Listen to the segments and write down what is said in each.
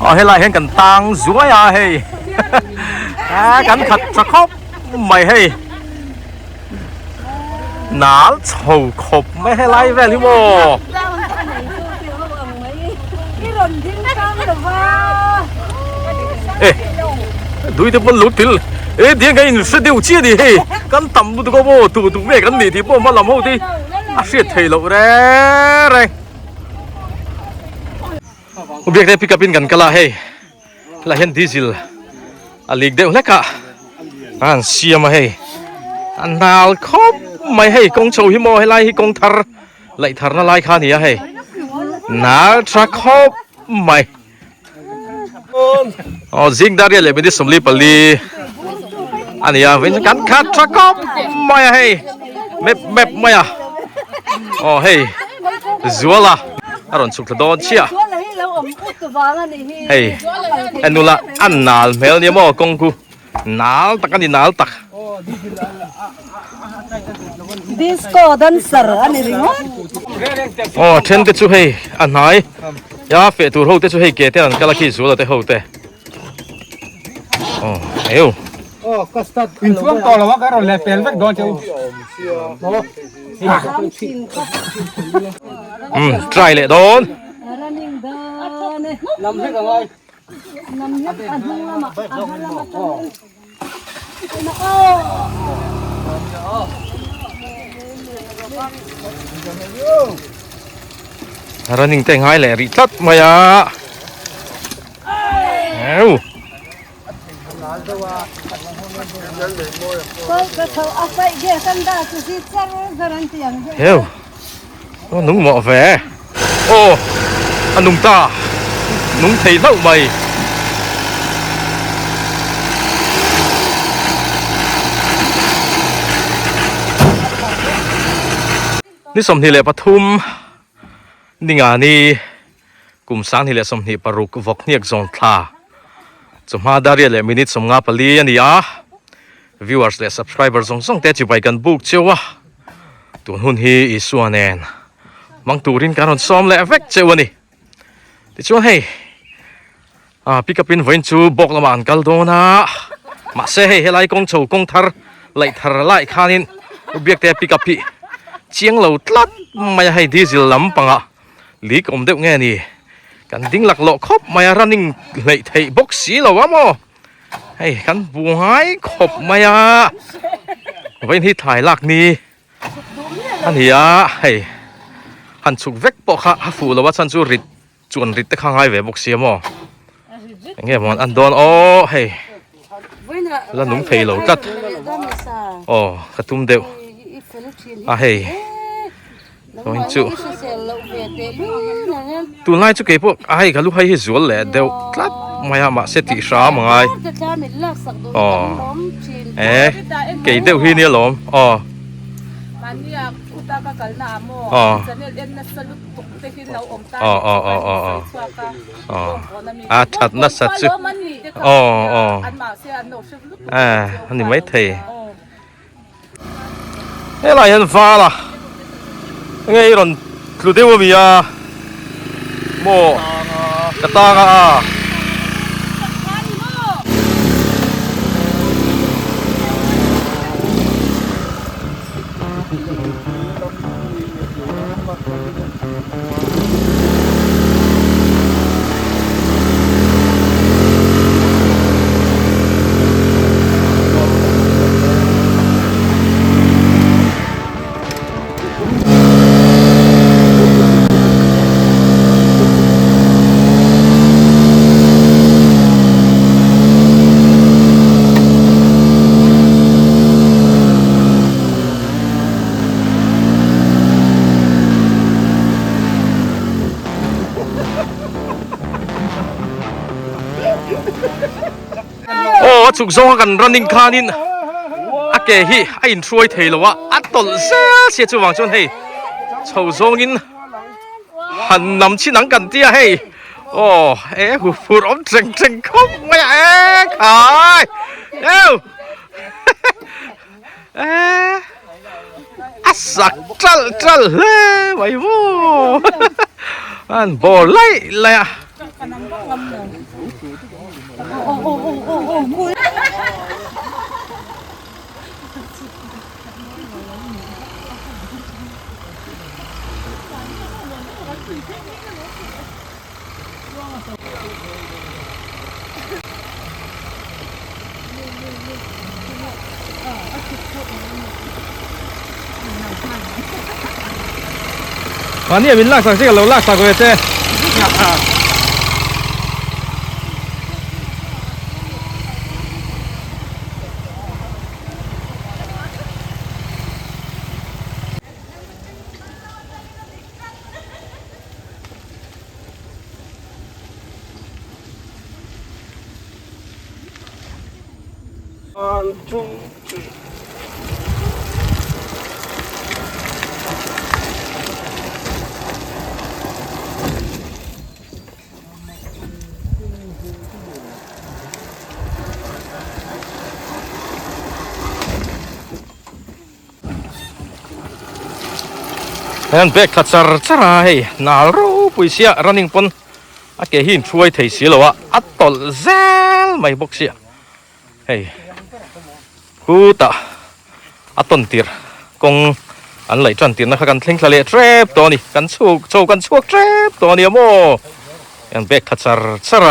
Aw helai hian kan tang zuai a hei a kan khat tha khawp mai hei nal chho khawp mai helai vel hi maw. E dui te pawn lo til e diang kan in hre deuh chiah a ni hei kan tam lutuk a maw tu tu nge kan nih tih pawh hma lam ho te a hriat theih loh reng reng. Biak te pick up in kan kal a hei helai hian diesel a leak deuh hlek a a han siam a hei a nal khawp mai hei kawng chho hi maw helai hi kawng thar laih thar na lai kha a ni a hei nal tha khawp mai aw zing dar riat leh minute 44 a ni a vawiin kan khat tha khawp mai a hei map map mai a aw hei Zuala a rawn chhuk thla dawn chiah hei a nula a nal hmel nia maw kawng khu nal tak a ni nal tak. Disco dancer a ni ringawt. Aw then te chu hei a hnai ya feh tur ho te chu hei ke te an kal a khi Zuala te ho te aw heu. Inchhuang tawh lo a ka rawn leh pel vek dawn che u. Um try leh dawn. Running te ngai leh rih tlat mai a. Eu. Heu a nung mawh ve aw a nung ta nung thei hlauh mai. Ni 23 Ningani. Kum 2026 vawk hniak zawn thla chawhma Daria leh minute 54 a ni a, viewers leh subscriber zawng zawng te chibai kan buk cheu a, tun hun hi Isua nen hmang turin kan rawn sawm leh vek cheu a ni. Tichuan hei ah pick up in vawiin chu bawk lamah an kal dawn a, mahse hei helai kawng chho kawng thar laih thar lai khanin Biakte pick up hi chiang lo tlat mai a, hei diesel lampangah Leak awm deuh nge ni? Kan ding laklawh khawp mai a, running hleih theih bawk si lo a maw? Hei kan buai khawp mai a, vawiin hi thlai lak ni a ni a, hei han chhuk vek pawh kha a fuh lo a chhan chu rit chuan rit te kha ngai ve bawk si a maw? Eng nge maw an dawn aw hei la nung thei lo tlat aw ka tum deuh a hei. Chuan chu tunlai chu keipawh a hei ka lu hai hi zual leh deuh tlat mai a mahse tih hram a ngai aw e kei deuh hi nia lawm aw aw aw aw aw aw aw aw a that nasa chu aw aw e a ni maithei. Helai hian val a enge i rawn tlu deuh ami a maw ka tang a a. Aw a chhuk zawnga kan running khanin a ke hi a inhruai thei lo a a tawlh zel sia chuvang chuan hei chho zawngin han nam chin ang kan tia hei aw e hu fur awm teng teng khawp mai a e khai eu e a sak ṭalh ṭalh hle mai maw an bawr laih laih a. Mahni a min laksak che ka lo laksak ve che. An bag khat char char a hei nal ropui sia running pawn a ke hi inhruai thei si lo a a tawlh zel mai bawk sia hei khutah a tawn tirh kawng an laih tan tirhna kha kan thleng thla leh tep tawh a ni kan chhuk chho kan chhuak tep tawh a ni a maw an bag khat char char a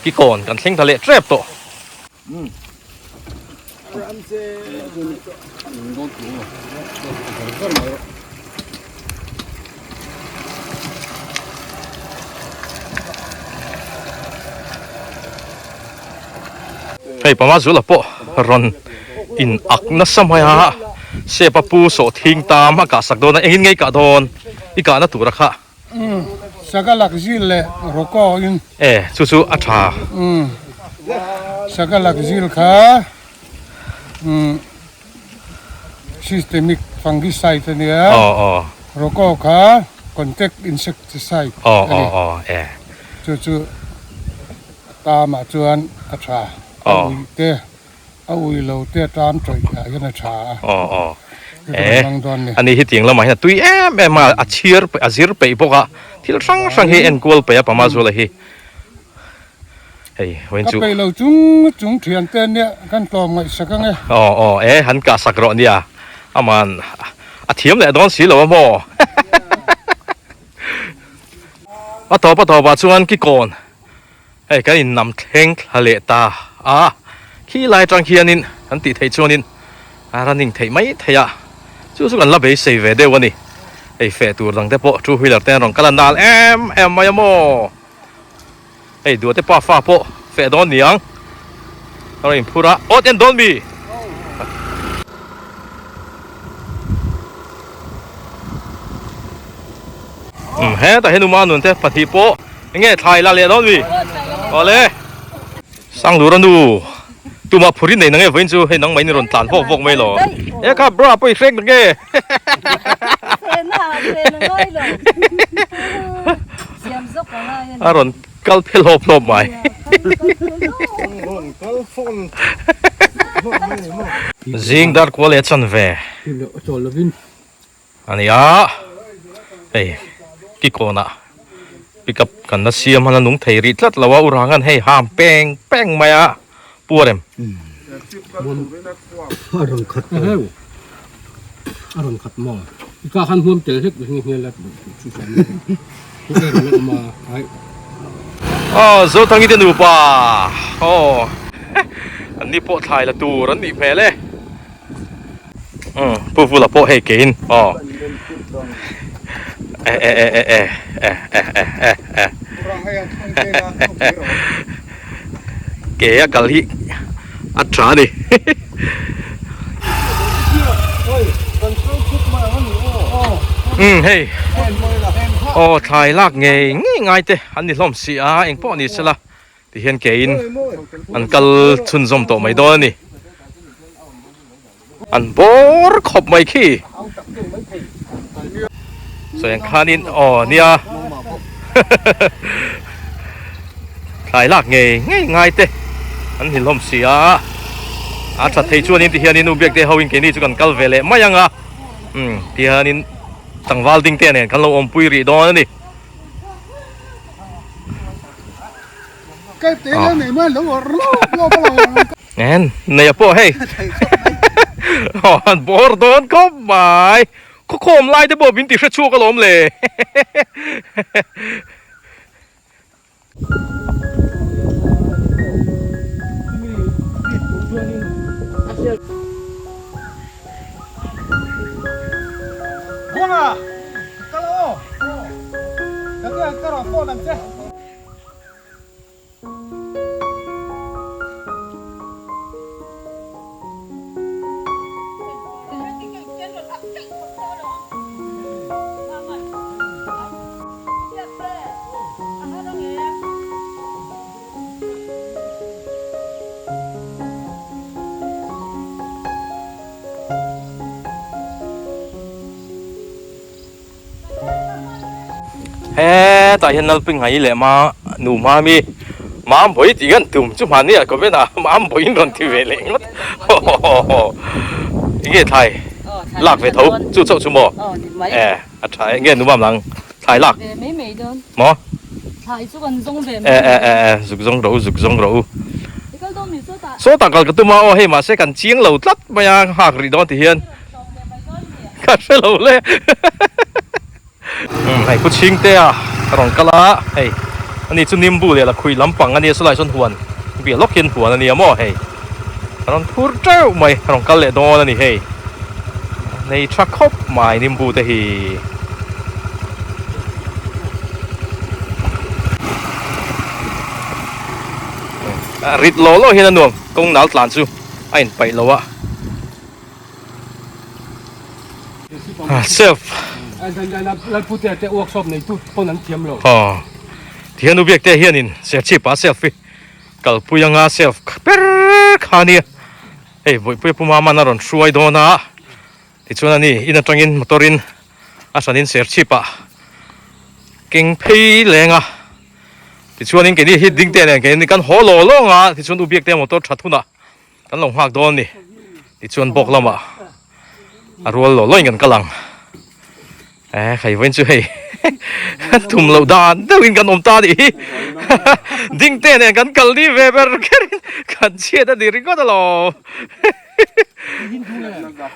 kikawn kan thleng thla leh tep tawh. Hei pama zula pawh rawn in ak nasa mai a sepa pu sawh thing tam a kah sak dawn a engin nge i kah dawn i kahna tura kha. Umm Sagalak zil leh Roko in. E chu chu a tha. Umm Sagalak zil kha umm systemic fungicide a nia. Aw aw. Roko kha contact insecticide a ni. Aw aw aw e. Chu chu a tamah chuan a tha. Aw. A ui te. A ui lo te tan tawih ah hian a tha a. Aw aw. E ani hi tiang lamah hian a tui em em a, a chhiar a zir peih bawk a, thil hrang hrang hi enkual peih a Pamazula hi. Hei vawiin chu. Ka peih lo chung chung thian te nia kan tlawm ngaihsak ang e. Aw aw e han kah sak rawh nia aman a thiam leh dawn si lo a maw. A tawp a tawpah chuan kikawn. Hei kan in nam thleng thla leh ta a, khi lai atang khianin kan tih theih chuanin a running theih mai theih a, chu chu kan la beisei ve deuh a ni. Hei feh tur dang te pawh two wheeler te an rawn kal a nal em em mai a maw. Hei duate pa fa pawh feh dawn niang a rawn inphur a, awt en dawn mi? Umm hetah hian uma nun te pahnih pawh enge thlai la leh dawn mi awle Sanglura nu tuma phurin nei nange vawiin chu hei nang mai ni rawn tlan vawk vawk mai lo e kha bra pawh i hrek nange a rawn kal phe hlawp hlawp mai zing dar kual leh chan ve. A nia, hei kikawnah pickup kan la siam han a nung thei rih tlat lo a, u Rangan hei ham peng peng mai a, Pu Arem. A rawn khat tawh a rawn khat maw i ka khan huam tel hlek nghe nghe la chu chuan chu e rawn awm a ai. Aw Zothangi te nupa aw an ni pawh thlai la tur an nih hmel e. Umm pu vula pawh hei keiin aw e e e e e e e e e e ke a kal hi a tha a ni umm hei aw thlai lak ngei ngei ngai te an ni hlawm si a engpawh ni sela. Tihian keiin an kal chhunzawm tawh mai dawn a ni. An bawr khawp mai khi. Sawi ang khanin aw nia thlai lak ngei ngei ngai te an hlilhawm si a. A that thei chuanin tihianin u biak te ho in keini chu kan kal ve leh mai ang a. Umm tihianin tlangval ding te nen kan lo awmpui rih dawn a ni. En nei a pawh hei an bawr dawn khawp mai khawkhawm lai te pawh min ti hre chhuak alawm le. Hetah hian Lalpingai leh ma nu Mami Mambawi tih kan tum chu hmahni ah comment ah Mambawi in rawn ti ve leh ngawt enge thlai lak ve tho chu chauh chu maw e a tha e nge nu mam lang thlai lak maw e e e e zuk zawng rawh u zuk zawng rawh u sawtah kal ka tum a aw hei mahse kan chiang lo tlat mai a nghak rih dawn ti hian ka hre lo le Hei pu Chhingtea a rawn kal a, hei ani chu nimbu leh lakhuih lampang a nia chulaiah chuan huan biah lawk hian huan a nia maw hei a rawn phur teuh mai a rawn kal leh dawn a ni hei nei tha khawp mai nimbu te hi. Rit law law hian a nuam kawng nal tlan chu a inpaih lo a. Self. Lalpute te workshop nei tu pawn an thiam lo. Aw. Tihian u biak te hianin serchhip ah self hi kalpui anga self ber kha ania. Hei Bawihpuia Pu Maman a rawn hruai dawn a. Tichuan ani in atangin motor in a hranin serchhip ah keng phei leng a. Tichuanin keini hi ding te nen keini kan haw law lawng a. Tichuan u biak te motor that hunah Kan lo nghak dawn ni tichuan bawk lamah a rual lo lawin kan kal ang eh khai vawiin chu hei tum loh dan deuhin kan awm ta nih hi ding te nen kan kal ni ve ber kherin kan chhiat a ni ringawt alawm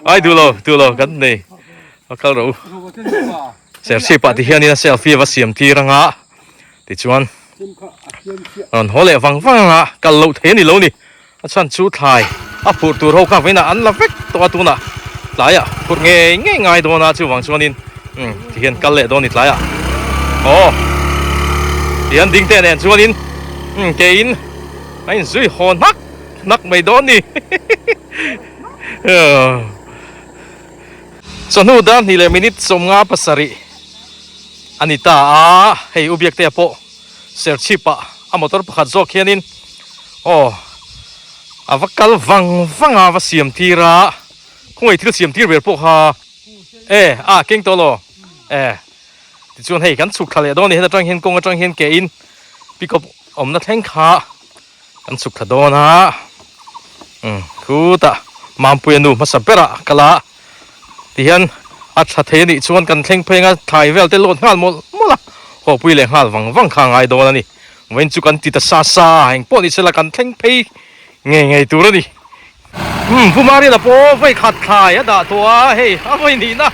ai duh lo duh lo kan nei a kal rawh u serchhip ah ti hianin a selfie a va siam tir anga tichuan rawn haw leh vang vang anga kal loh thei a ni lo ni. A chhan chu thlai a phurh tur ho kha vawiinah an la vek tawh a tunah tlaiah phurh ngei ngei ngai dawn a chuvang chuanin umm ti hian kal leh dawn ni tlaiah aw ti hian ding te nen chuanin umm keiin a inzui haw hnak hnak mai dawn ni chawhnu dar hnih leh minute 57 a ni ta a hei u Biaktea pawh Serchhip ah a motor pakhat zawk hianin aw a va kal vang vang a va siam tir a khawngaih thil siam tir ber pawh kha e a keng tawh lo e tichuan hei kan chhuk thla leh dawn a ni heta tang hian kawng atang hian ke in pickup awmna thleng kha kan chhuk thla dawn a umm khutah Mampuia nu hmasa berah a kal a tihian a tha thei a nih chuan kan thleng phei anga thlai vel te lawt nghal mawlh mawlh a hawpui leh nghal vang vang kha a ngai dawn a ni vawiin chu kan ti ta sa sa a engpawh ni sela kan thleng phei ngei ngei tur a ni umm Pu Mariana pawh vawi khat thlai a dah tawh a hei a vawi nihna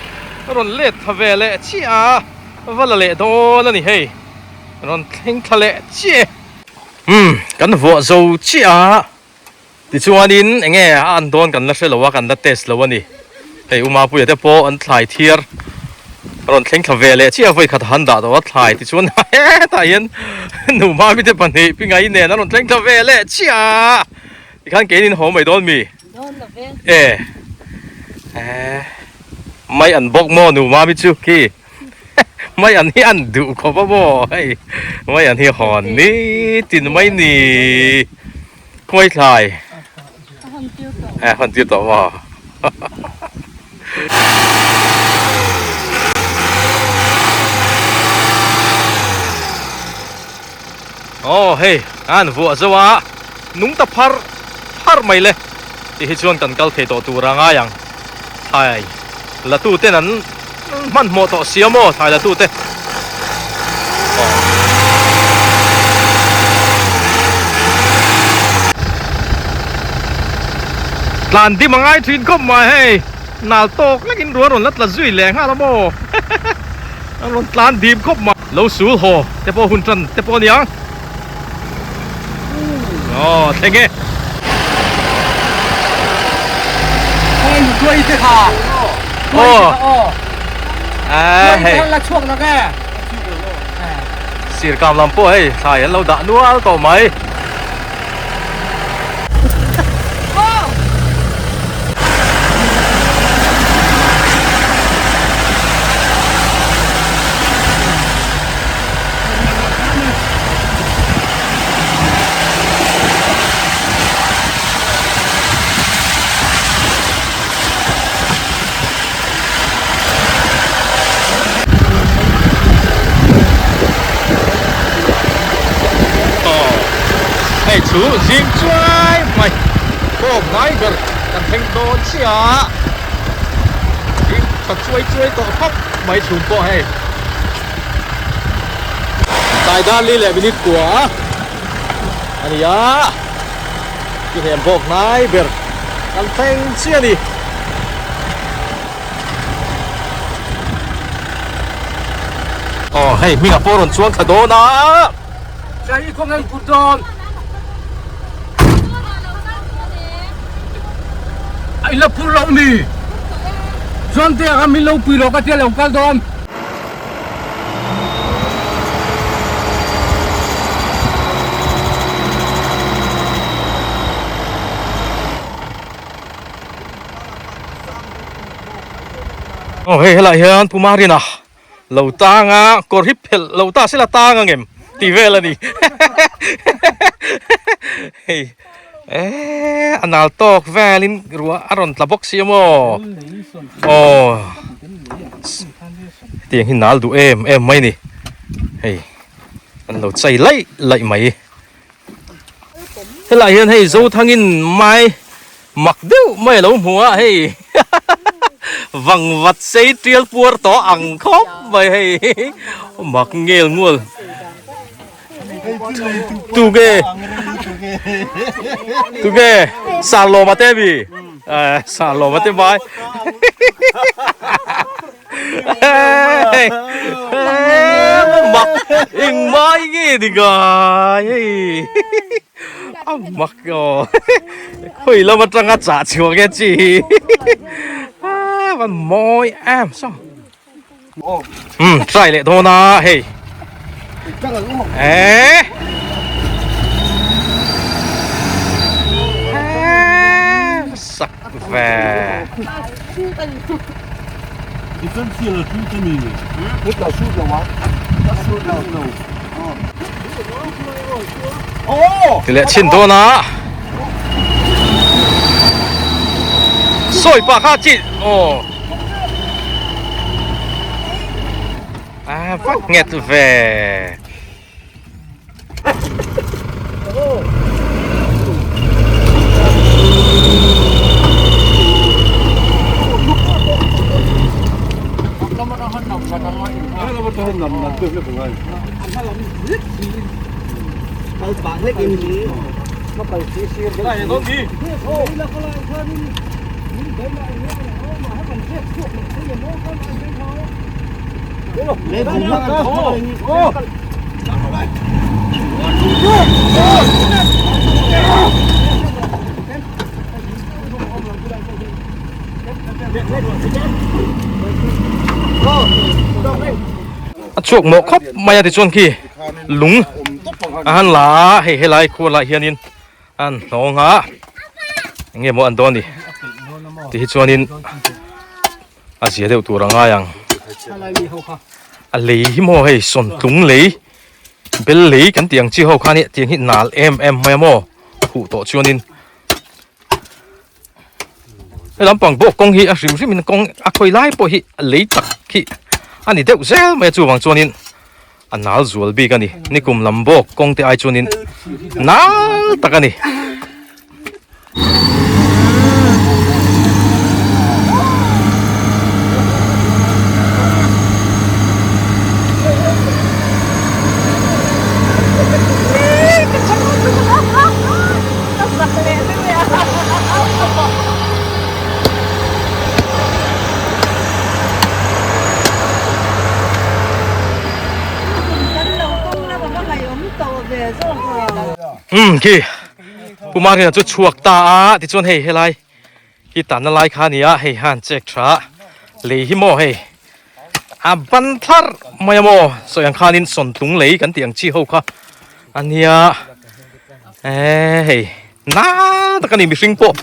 a rawn let tha ve leh chiah a va la leh dawn a ni hei rawn thleng thla leh chiah e umm kan vuah zo chiah a. Tichuanin eng nge a an dawn kan la hre lo a, kan la test lo a ni. Hei U Mapuia te pawh an thlai thiar a rawn thleng thla ve leh chiah a, vawi khat a han dah tawh a thlai tichuan hetah hian Nu Mami te pahnih Pingai nen a rawn thleng thla ve leh chiah a, tikhan keinin haw mai dawn mi? E mai an bawk maw Nu Mami chu khi. Mai an hi an duh khawp a maw hei mai an hi hawn ni tin mai ni khawi thlai e hawn tir tawh maw aw hei an vuah zo a nung ta phar phar mai le ti hi chuan kan kal thei tawh tur a ngai ang thlai la tu ten an hmanhmawh tawh sia maw thlai la tu te aw. Tlan dim a ngai thin khawp mai hei nal tawk lek in ruah rawn la tla zui leh nghal a maw a rawn tlan dim khawp mai lo sul haw te pawh hun tan te pawh a niang aw thleng e. Aw a hei sirkam lam pawh hei thlai an lo dah nual tawh mai. Hei chu zing chuai mai bawk ngai ber kan thleng dawn chiah zing tha chuai chuai tawh khawp mai chhum pawh hei tlai dar li leh minute kua a ni a ti hliam bawk ngai ber kan thleng chiah a ni. Aw hei hmingah pawh rawn chuang thla dawn a. Chai kawng an put dawn. A ila phur loh ni. Chuan te a min lo pui lo ka tia lo kal dawn. Aw hei helai hian Pu Marina lo tang a kawr hi phelh lo ta sela tang ang em tih vel a ni hei eh a nal tawk velin ruah a rawn tla bawk si a maw aw hetiang hi nal duh em em mai a ni hei an lo chei laih laih mai. Helai hian hei Zothangin mai mak deuh mai a lo hmu a hei vangvat sei tial puar tawh ang khawp mai hei mak ngel ngual tuge tuge Sarlawma te mi Sarlawma te mai mak eng mai nge ni ngai hei a mak aw khawi lam atanga chah chhuak e chi a van mawi em saw um try leh dawn a hei eh sak ve. Ti leh chhin dawn a sawi pah kha chi aw a vak nghet ve. A chhuak mawh khawp mai a tichuan khi lung a han la a hei helai khua lah hianin an hnawng a eng nge maw an dawn ni ti hi chuanin a zia deuh tur a ngai ang a lei hi maw hei sawntlung lei bel lei kan tih ang chi ho khan hi tiang hi nal em em mai a maw huh tawh chuanin he lampang bawk kawng hi a hrim hrim in kawng a khawi lai pawh hi a lei tak hi a ni deuh zel mai a chuvang chuanin a nal zual bik a ni nikum lam bawk kawng te ai chuanin nal tak a ni. Umm khi Pumarina chu chhuak ta a tichuan hei helai hi tanna lai kha a ni a hei han check tha lei hi maw hei a ban thlar mai a maw sawi ang khanin sawntlung lei kan tih ang chi ho kha a nia eh hei nal tak a ni mihring pawh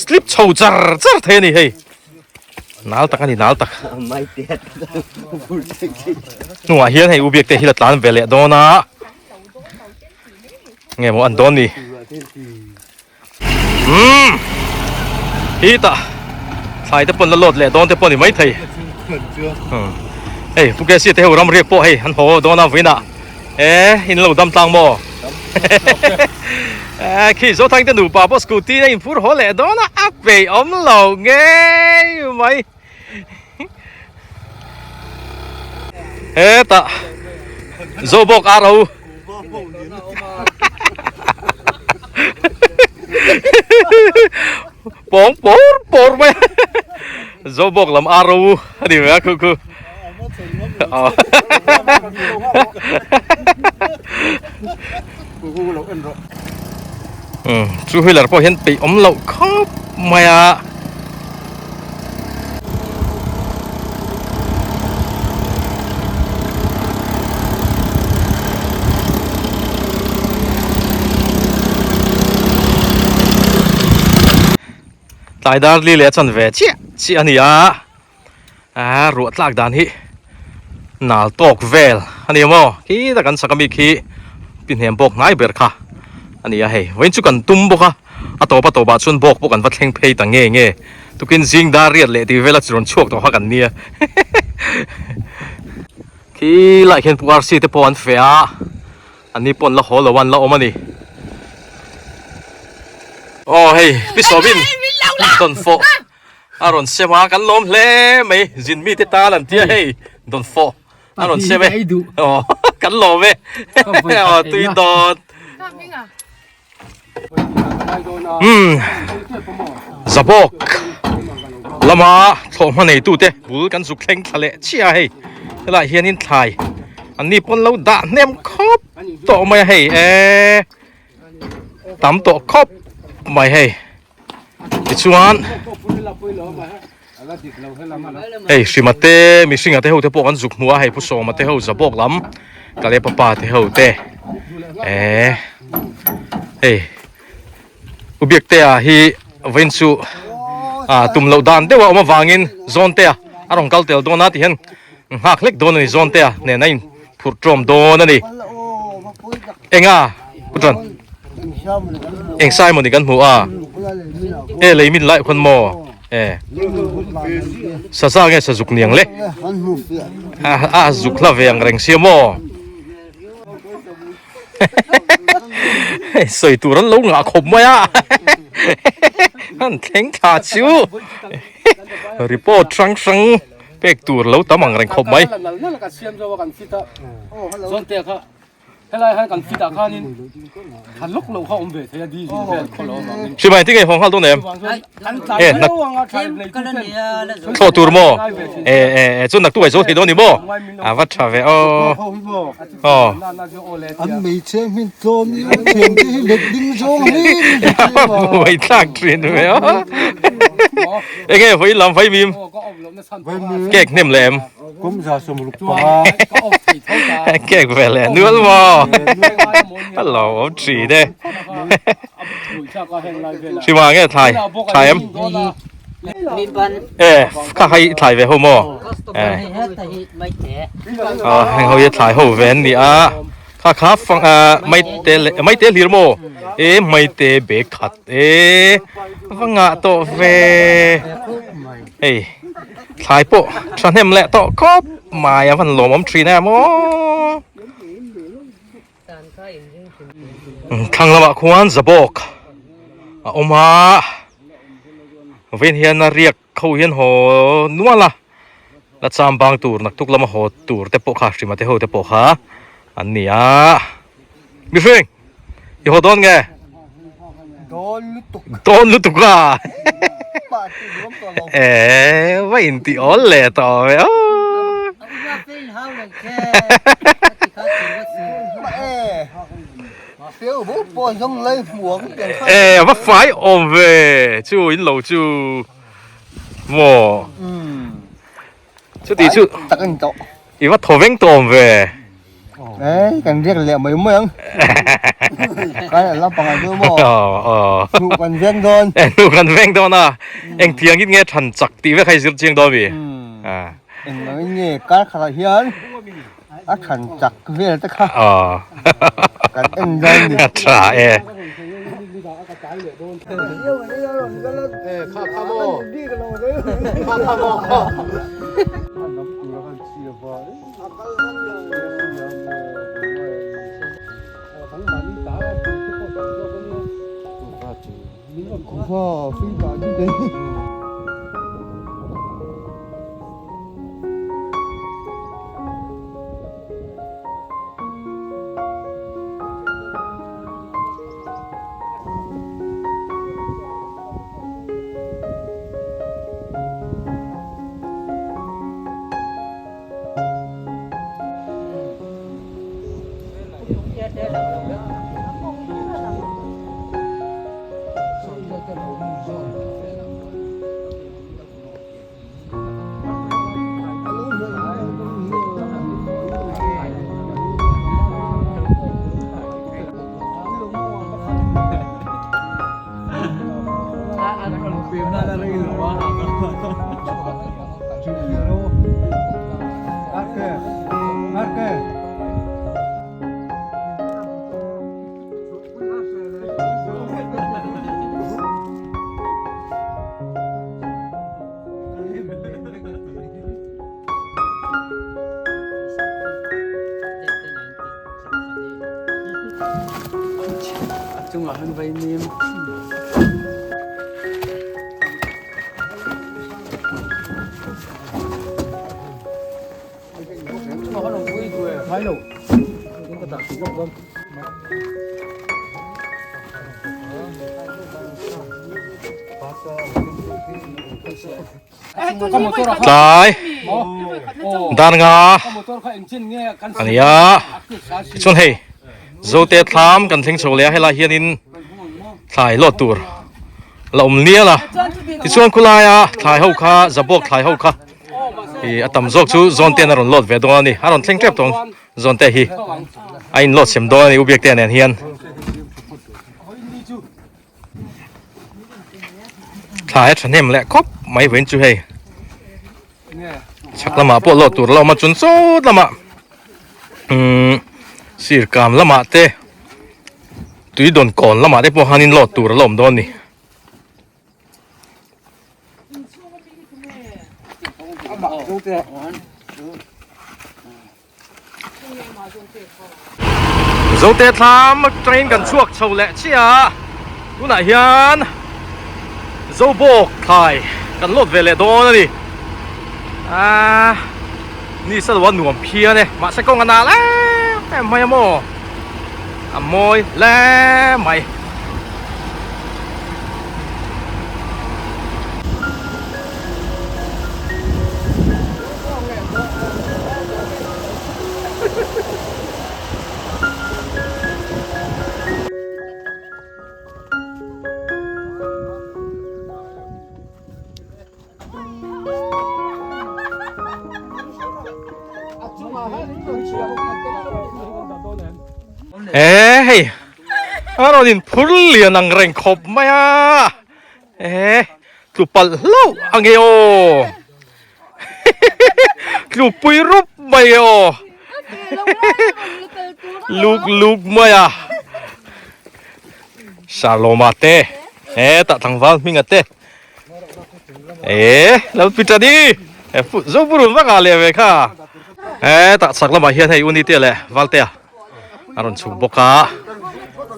slip chho char char thei a ni hei nal tak a ni nal tak hnungah hian hei u biak te hi la tlan ve leh dawn a nge maw an dawn ni. Umm hi tah thlai te pawn la lawt leh dawn te pawh ni maithei hei pu kc te ho ram riak pawh hei an haw dawn a vawiinah e in lo dam tlang maw e khi Zothang te nupa pawh scooty a inphur haw leh dawn a a peih awm lo ngei mai hetah Zobawk ro pawng pawr pawr mai Zobawk lam ro a ni mai a khu khu Two wheeler pawh hian peih awm loh khawp mai a. Tlai dar li leh a chan ve chiah chiah a ni a. Aa ruah tlak dan hi nal tawk vel a ni maw khi tak an sak ami khi pi hnem bawk hnai ber kha a ni a hei vawiin chu kan tum bawk a a tawp a tawp ah chuan bawk pawh kan va thleng phei ta nge nge tukin zing dar riat leh tih vel a rawn chhuak tawh kha kan nia khi lai khian pu arsi te pawh an feh a an ni pawh an la haw lo a an la awm a ni aw hei pi sawmin dawn fawh. A rawn sem a, kan lawm hle mai, zin mite tan an tia hei, dawn fawh a rawn sem e, aw kan lawm e, aw tui dawn. Umm Zabawk lama thlawhhma neitute bul kan zuk thleng thla leh chiah a hei, helaiah hianin thlai an ni pawn lo dah hnem khawp tawh mai a hei e, tam tawh khawp mai hei. Tichuan hei Hrima te mihringa te ho te pawh kan zuk hmu a hei Pu Sawma te ho Zabawk lam Kale papa te ho te eh hei U Biaktea hi vawiin chu ah tum loh dan deuh a awm avangin Zawntea a rawn kal tel dawn a ti hian nghak hlek dawn a ni Zawntea nen a in phurh tawm dawn a ni. Enga Pu Tan? Eng sai maw ni kan hmu a? E lei min lai khawn maw? E Saza nge sazuk niang le? A zuk hla ve ang reng sia maw? Sawi tur an lo ngah khawp mai a. An thleng thla chu. Report hrang hrang. Pek tur lo tam ang reng khawp mai. Hrimai tinge haw nghal dawn em? E nak thlawh tur maw? E e e chu nak tu ai zo thei dawn ni maw? A va tha ve aw. Aw. An hmeichhe hmin tlawm hi an thiam te hi let ding zawng hle Buai thlak thin ve aw. Enge vawi lam vai mim. Cake hnem leh em? Cake ve leh nual maw? A lo awm thin e. Hrimah nge thlai thlai em? E kha hai thlai ve ho maw? E heng ho hi thlai ho ve an ni a. Kha kha fang maite leh maite hlir maw? E maite bag khat e va ngah tawh ve. Hei thlai pawh thahnem leh tawh khawp mai a van lawmawm thin em aw. Thlang lamah khuan zabawk a awm a vawiin hian a riak ho hian haw nual a la cham bang tur naktuk lama haw tur te pawh kha hrima te ho te pawh kha an ni a mihring i haw dawn nge Dawn lutuk. Dawn lutuk a. Eh, va in ti awl leh tawh ve aw. pawh zawng lai hmuh ang tiang kha. E a va fai awm ve chu in lo chu maw. Chuti chu tak a ni tawh. I va thaw veng tawh awm ve. Ei kan riak leh mai mai ang. Kan a lampang ah chu maw. Hnuh kan veng dawn. Hnuh kan veng dawn a. Engtiang in nge than chak tih vek kha i zir chiang dawn mi. Engvang in nge kar khatah hian a than chak vel te kha kan en dawn ni. A tha e. Tlai dan nga a ni a tichuan hei Zote thlam kan thleng chho leh a helai hianin thlai lawt tur la awm nial a tichuan khulaia thlai ho kha zabawk thlai ho kha ih a tam zawk chu zawn ten a rawn lawt ve dawn a ni a rawn thleng tep tawh ang zawn te hi a in lawt sem dawn a ni u biaktea nen hian. Thla hi a thahnem leh khawp mai vawiin chu hei chhak lamah pawh lawt tur a lo awm a chun sawt lamah umm sir kam lamah te tui dawn kawn lamah te pawh hianin lawt tur a lo awm dawn a ni. Zote thlam train kan chhuak chho leh chiah a tunah hian Zobawk thlai kan lawt ve leh dawn a ni aaa ni sa lo a nuam phian e mahse kawng a nal em em mai a maw a mawi hle mai. Ê hei a rawn in phur lian ang reng khawp mai a ê tlu palh hlauh ang e aw. Tluk pui rup mai e aw. Luk luk mai a. Shaloma te. E tah tlangval hminga te. E lo pi tani. E fu zo burun vak a le ve kha. E tah chak lamah hian hei uni te leh Valtea a rawn chhuk bawk a.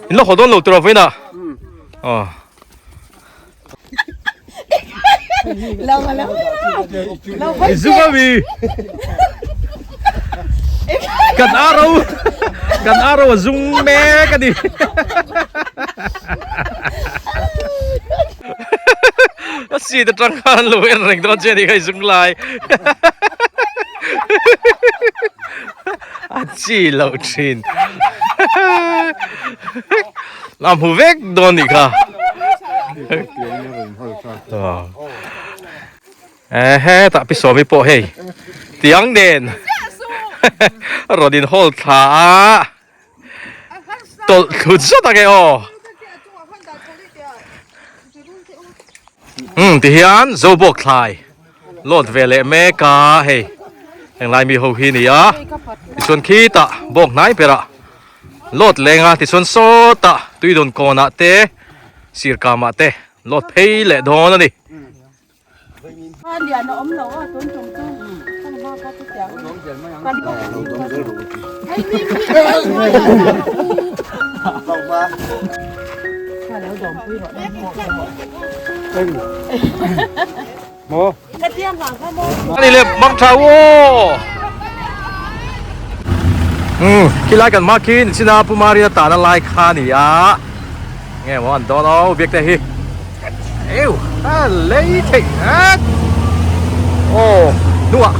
In lo haw dawn lo tur a vawiin ah. Aw. Zungami kan aro kan aro a zung mek a ni a seat atang khan lo en reng dawn che a ni kha i zung lai a chi loh thin. A hmu vek dawn nih kha. Ehe tah pi sawmi pawh hei tiang nen rawn in hawl thla a tawlh thlu zet ang e aw. Umm ti hian Zobawk thlai load ve leh mek a hei englai mi ho hi ni a tichuan khitah bawk hnai berah load leng a tichuan sawtah tuidawn kawnah te sirkamah te load phei leh dawn a ni. Ani le mang tha u aw. Um khilai kan hma khi nichina Pu Maria tana lai kha a ni a nge maw an dawn aw biak te hi eu a lei theih at aw hnungah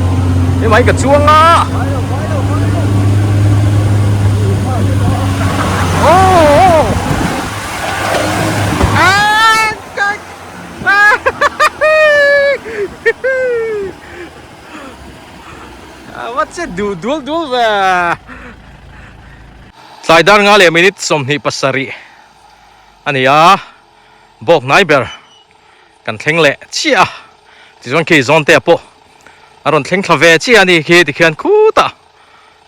hemai ka chuang a aw A va che duh dul dul ve. Tlai dar nga leh minute 27 a ni a, bawk hnai ber kan thleng leh chiah a, tichuan khi zawn te ah pawh a rawn thleng thla ve chiah a ni khi tikhian khutah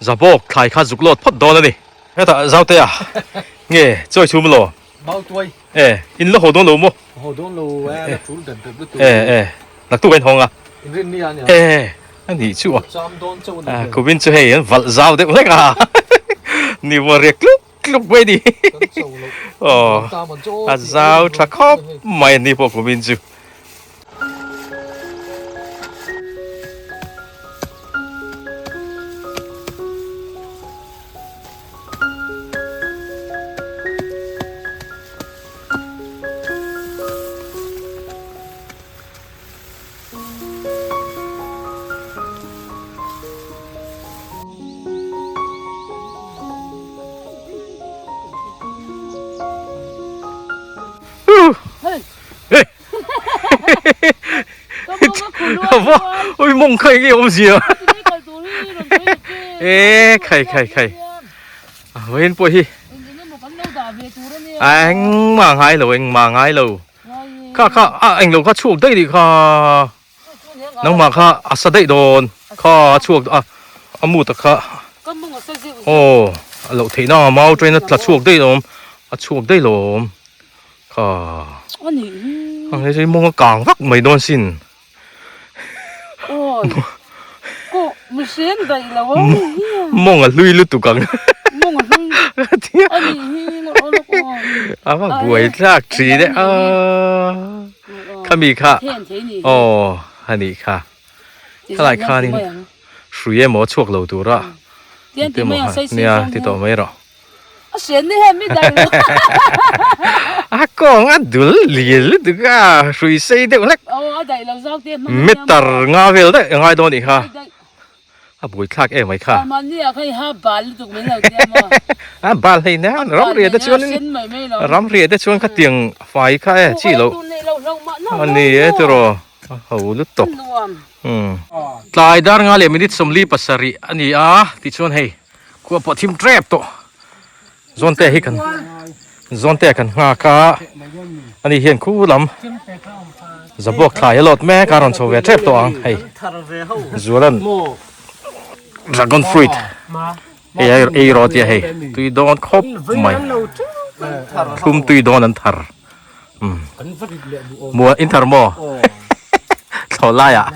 zabawk thlai kha zuk lawt phawt dawn a ni. Hetah Zautea nge chawi chhum law? Mautuai. E, in la haw dawn lo maw? Haw dawn lo e, la tul dep dep lutuk. E, e, naktuk a in hawng a. In rin ni a nia. E, a nih chu a. Cham dawn chauh a ni. Kumin chu hei an valh zau deuh hlek a. Ni maw riak tluk tluk mai ni. Kan cho lo. Aw, a zau tha khawp mai a ni pawh kumin chu. Ui mawng kha enge awmzia e khai khai khai vawiin pawh hi engmah ngai lo engmah ngai lo kha kha a englo kha chhuak daih nih kha nangmah kha a sa daih dawn kha a chhuak a a mut a kha aw a loh theih na mau train a tla chhuak daih lawm a chhuak daih lawm kha hei chu mawng a kang vak mai dawn sin. Mawng a hlui lutuk ang. A va buai thlak thin e a. Khami kha aw a nih kha. Khalai khanin hrui emaw chhuak lo tura nia ti tawh mai rawh. A hriat ni hem i dai lo. A kawng a dul lian lutuk a, hrui sei deuh hlek. Aw a daih lo zau te hmang ania. Meter nga vel daih a ngai dawn nih kha. A buai thlak em mai kha. Mahni ah kha i ha bal lutuk min lo tia maw. A bal hei nen ram riah te chuan ram riah te chuan khatiang fai kha e chi loh. A ni e tiraw a ho lutuk. Tlai dar nga leh minute 47 a ni a tichuan hei. Khua pawh thim tep tawh zawnte hi kan zawnte kan nghak a ani hian khu lam zabawk thlai a lawt mek a rawn chho ve tep tawh ang hei zualan dragon fruit hei a ei rawh tia hei tui dawn khawp mai thlum tui dawn an thar Muan in thar maw? Thlawh lai ah.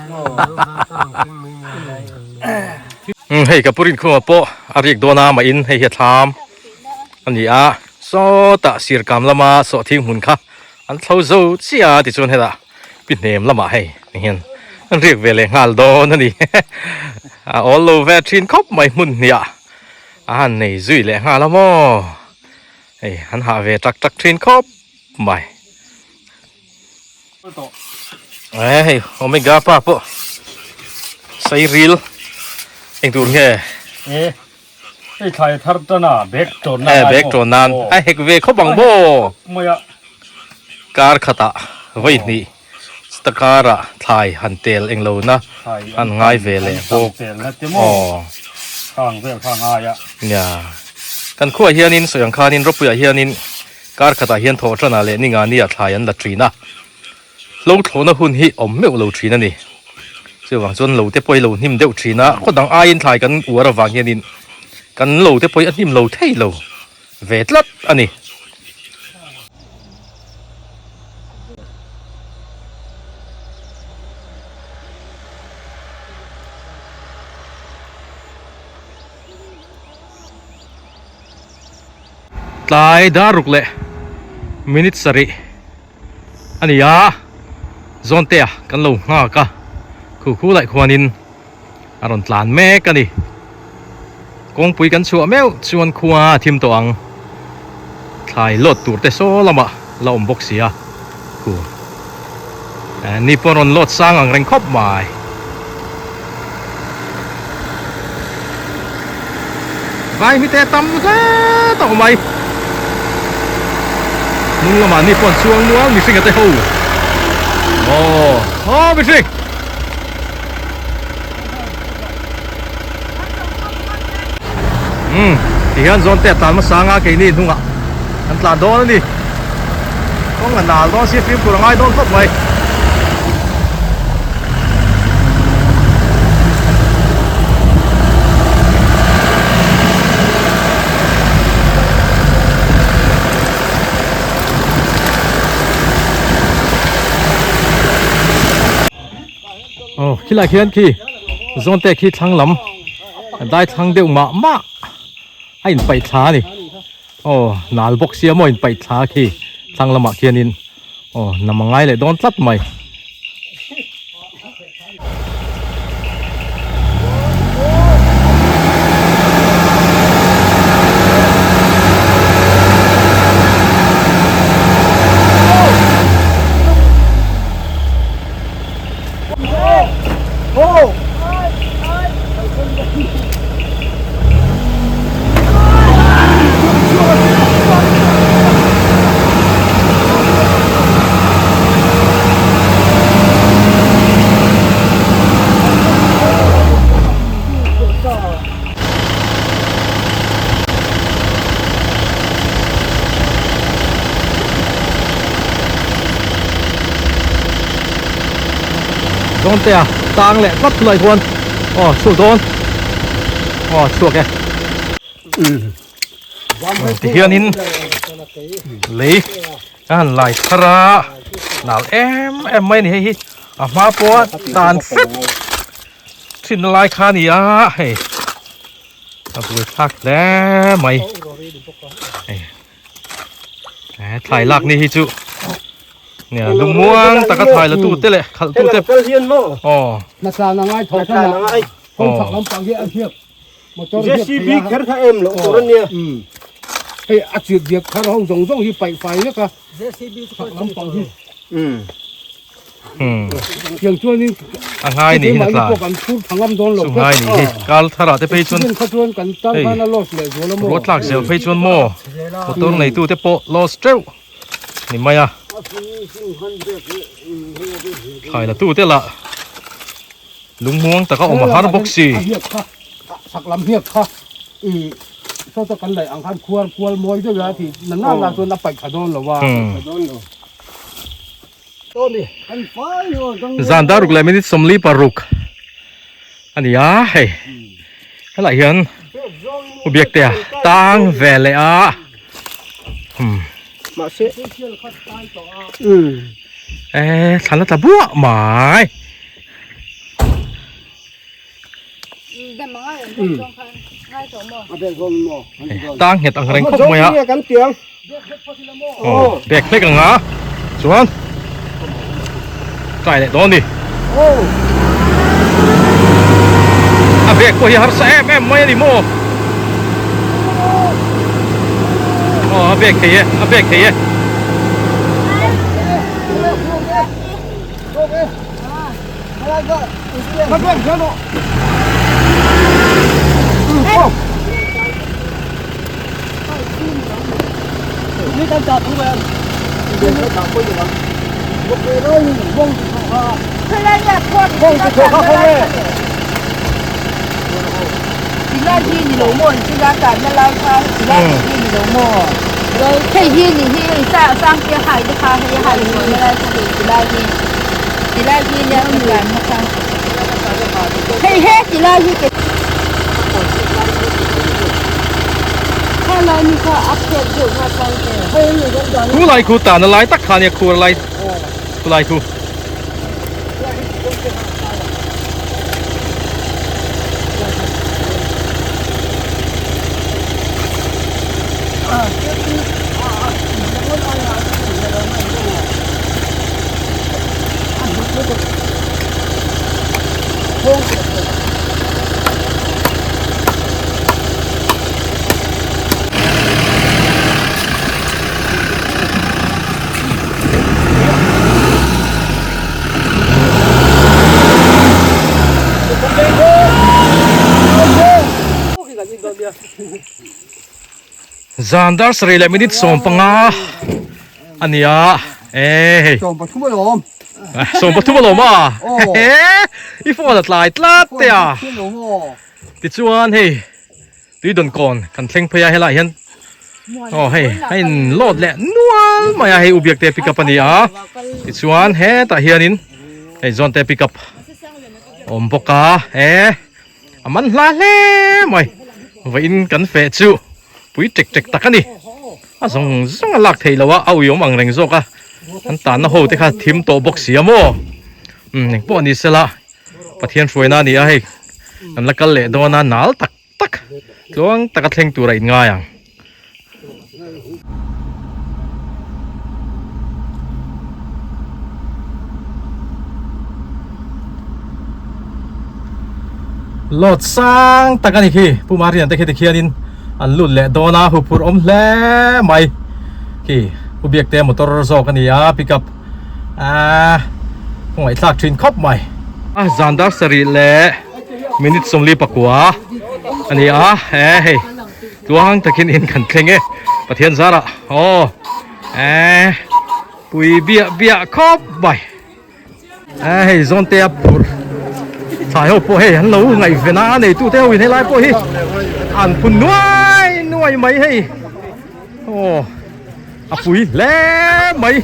Hei ka pu Rinkhuma pawh a rik dawn a mah in hei hi a thlam a ni a sawtah sirkam lama sawhthing hmun kha an thlo zo chiah a tichuan hetah pi hnem lamah hei ni hian an riak ve leh nghal dawn a ni a awl lo ve thin khawp mai hmun hniah a han nei zui leh nghal a maw. Hei an hah ve tak tak thin khawp mai. E hei omega pa pawh sei ril eng tur nge. E. Hei thlai thar tan a bag tawn nan Eh bag tawn nan a hek ve khawp ang maw? Mai a. Kar khatah vawi hnih chuta karah thlai han tel eng lo na han ngai ve leh bawk. Aw. Khang vel kha ngai a. Nia. Kan khuaah hianin sawi ang khanin Ropuiah hianin kar khatah hian thawh tanah leh ninga nia thlai an la thin a. Hlo thlawhna hun hi awm meuh lo thin a ni. Chuvang chuan lo te pawh hi lo hnim deuh thin a, khaw dang aiin thlai kan uar avang hianin kan lo te pawh hi a hnim lo thei lo ve tlat a ni. Tlai dar ruk leh minute sarih. A ni a, Zawntea kan lo nghak a, khu khu laih khuanin a rawn tlan mek a ni. Kawngpui kan chhuah meuh chuan khua a thim tawh ang, thlai lawt tur te saw lamah la awm bawk si a, khu ni pawh rawn lawt sang ang reng khawp mai. Vai mi te tam hle tawh mai. Hnung lamah ni pawh an chuang nual mihring a te ho. Aw aw mihring. Um ti hian zawn te a tlan hmasa anga keini hnungah an tlan dawn a ni. Kawng a nal dawn sia fimkhur a ngai dawn khawp mai. Aw khilai khian khi zawn te khi thlang lam dai thlang deuh mah mah a inpaih thla a ni. Aw nal bawk sia maw inpaih thla khi thlang lamah khianin aw nam a ngai leh dawn tlat mai. Zawntea tang leh tlat lai khuan aw chhuak dawn aw chhuak e tihianin lei a han lai thar a nal em em mai a ni hei hi a hma pawha tan hret thin lai kha a ni a hei a buai thlak hle mai hei. He thlai lak ni hi chu nia lungmuang taka thlai la tu te leh khalh tu te aw Natlan a ngai tho than a kawng chhak lampang hi a hriak motor hriak JCB kher kha em loh tur a nia hei a chirh diak thar ho zawng zawng hi paih fai vek a chhak lampang hi Tiang chuanin a ngai ni hi tla kan phur thangam dawn lo chu ngai ni hi kal thar ah te phei chuan kha chuan kan tan khan a loss leh zual a maw ruat tlak zel phei chuan maw motor nei tu te pawh loss teuh ni mai a thlai la tu te lah lungmuang taka awm a har bawk si sak lam hiak kha i sawta kan laih ang khan khuar kual mawi deuh a ti na na na chuan a paih tha dawn lo a Zan dar ruk leh minute 46 a ni a hei helaiah hian u Biaktea tang ve leh a eh thlan a tla buah mai. Tang nghet ang reng khawp mai a aw bag hlek ang a chuan kai leh dawn a ni a bag pawh hi harsa em em mai a ni maw aw a bag thei e a bag thei e. Khu lai khu tana lai tak kha nia khur lai khu lai khu. Zan dar sarih leh minute 15 a ni a e hei 13 alawm 13 alawm a i phone a tlai tlat te a tichuan hei tui dawn kawn kan thleng phei a helaiah hian aw hei a in load leh nual mai a hei u biak te pick up a ni a tichuan hetah hianin hei zawn te pick up awm bawk a e a man hla hle mai vawiin kan feh chu pui tek tek tak a ni a zawng zawng a lak theih loh a a uiawm ang reng zawk a an tanna ho te kha thim tawh bawk si a maw umm engpawh ni sela Pathian hruaina a ni a hei kan la kal leh dawn a nal tak tak tluang taka thleng tur a inngai ang. Lot sang tak a ni khi Pu Marian te khi tikhianin an lut leh dawn a huphurh awm hle mai khi Pu Biakte motor zawk a ni a pickup Aaa ngaihthlak thin khawp mai. A zan dar sarih leh minute 44 a ni a e hei tluang takin in kan thleng e Pathian zarah aw e pui biah biah khawp mai e hei zawn te a phurh thlai ho pawh hei an lo ngaihven a a neitu te ho in helai pawh hi an phun nuai nuai mai hei aw. A pui hle mai.